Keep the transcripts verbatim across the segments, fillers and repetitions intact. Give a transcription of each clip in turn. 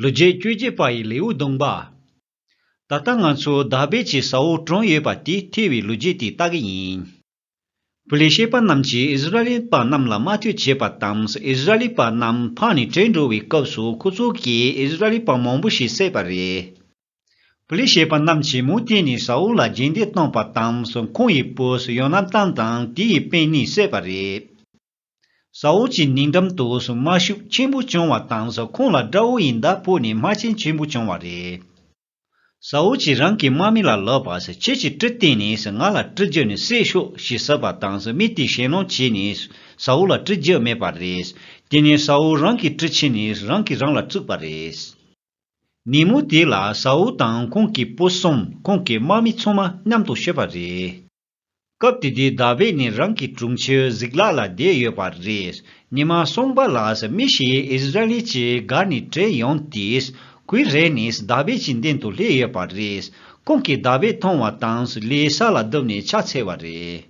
ལོ་རྒྱུས་བཅོ་བརྒྱད་པ་ཡི་ལེའུ་བདུན་པ། ད་ལྟ་ང་ཚོ་དཱ་བིད་ཀྱིས་ས་ཨུལ་བཀྲོངས་ཡོད་པ་དེ་ཐོས་པའི་ལོ་རྒྱུས་དེ་ལྟ་གི་ཡིན། པི་ལི་ཤེད་པ་རྣམས་ཀྱིས་ཨིསི་ར་ཨེལ་པ་རྣམས་ལ་དམག་འཐུས་བྱས་པ་དང་། ཨིསི་ར་ཨེལ་པ་རྣམས་ཕམ་ནས་བྲོས་འགྲོ་བའི་སྐབས་སུ་ཁོ་ཚོ་གིས་ཨིསི་ར་ཨེལ་པ་མང་པོ་ཞིག་བསད་པ་རེད། པི་ལི་ཤེད་པ་རྣམས་ཀྱིས་མུ་མཐུད་ནས་ས་ཨུལ་ལ་རྗེས་འདེད་བཏང་པ་དང་། ཁོང་ཡི་བུ་ཡོ་ན་ཐན་དང་དེ་ཡི་སྤུན་གཉིས་བསད་པ་རེད། ས་ཨུལ་གྱི་སྙིང་འགྲམ་དུ་དམའ་ཤོས་ཆེན་པོ་བྱུང་བ་དང་། ཁོང་ལ་དགྲ་བོ་ཡི་མདའ་ཕོག་ནས་དམག་ཆེན་ཆེན་པོ་བྱུང་བ་རེད། ས་ཨུལ་གྱིས་རང་གི་དམག་མི་ལ་ལབ་པ། ཁྱེད་ཀྱིས་གྲི་བཏོན་ནས་ང་ལ་གྲི་བརྒྱབ་ནས་བསད་ཤོག་ཞེས་ཟེར་བ་དང་། མི་དེས་ཞེད་སྣང་བྱས་ནས་ས་ཨུལ་ལ་གྲི་བརྒྱབ་མེད་པ་རེད། དེ་ནས་ས་ཨུལ་རང་གི་གྲི་ཁྱེར་ནས་རང་གིས་རང་ལ་བཙུགས་པ་རེད། ཉིན་མོ་དེ་ལ་ས་ཨུལ་དང་ཁོང་གི་བུ་གསུམ། ཁོང་གི་དམག་མི་ཚང་མ་མཉམ་དུ་ཤི་བ་རེད། སྐབས་དེ་དུས་དཱ་བིད་ནི་རང་གི་དྲུང་ཆེ་ཟིག་ལག་ལ་བསྡད་ཡོད་པ་རེད། ཉི་མ་གསུམ་པ་ལ་མི་ཞིག་ཨིསི་ར་ཨེལ་གྱི་སྒར་ནས་བྲོས་ཡོང་སྟེ། ཁོའི་རིང་ནས་དཱ་བིད་ཀྱི་མདུན་དུ་སླེབས་ཡོད་པ་རེད། ཁོང་གིས་དཱ་བིད་མཐོང་བ་དང་། ལས་ས་ལ་བརྡབས་ནས་ཕྱག་འཚལ་བ་རེད།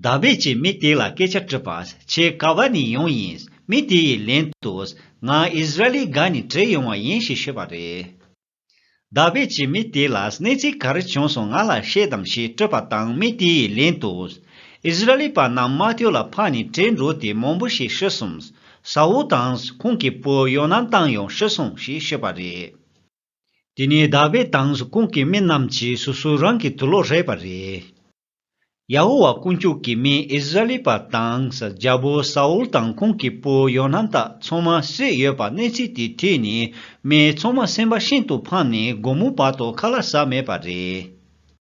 དཱ་བིད་ཀྱིས་མི་དེ་ལ་སྐད་ཆ་དྲིས་པ། ཁྱེད་ག་བ་ནས་ཡོང་ཡིན། མི་དེ་ཡི་ལན་དུ། ང་ཨིསི་ར་ཨེལ་སྒར་ནས་བྲོས་ཡོང་བ་ཡིན་ཞེས་ཤོད་པ་རེད། དཱ་བིད་ཀྱིས་མི་དེ་ལ་གནས་ཚུལ་ག་རེ་བྱུང་སོང་ང་ལ་བཤད་དང་ཞེས་དྲིས་པ་དང་། མི་དེ་ཡི་ལན་དུ། ཨིསི་ར་ཨེལ་པ་རྣམས་དམག་འཐུས་ལ་ཕམ་ནས་བྲོས་འགྲོ་སྟེ་མང་པོ་ཞིག་ཤི་སོང་། ས་ཨུལ་དང་ཁོང་གི་བུ་ཡོ་ན་ཐན་ཡང་ཤི་སོང་ཞེས་ཤོད་པ་རེད། དེ་ནས་དཱ་བིད་དང་ཁོང་གི་མི་རྣམས་ཀྱིས་སོ་སོ་རང་གི་དུག་ལོག་རེག་པ་རེད། ཡ་ཧོ་ཝཱ་དཀོན་མཆོག་གི་མི་ཨིསི་ར་ཨེལ་པ་དང་། རྒྱལ་པོ་ས་ཨུལ་དང་ཁོང་གི་བུ་ཡོ་ན་ཐན་ཚང་མ་བསད་ཡོད་པ་གནས་ཚུལ་དེ་ཐོས་ནས། མི་ཚང་མ་སེམས་པ་ཤིན་ཏུ་ཕམ་ནས་དགོང་མོ་བར་དུ་ཁ་ལག་ཟ་མེད་པ་རེད།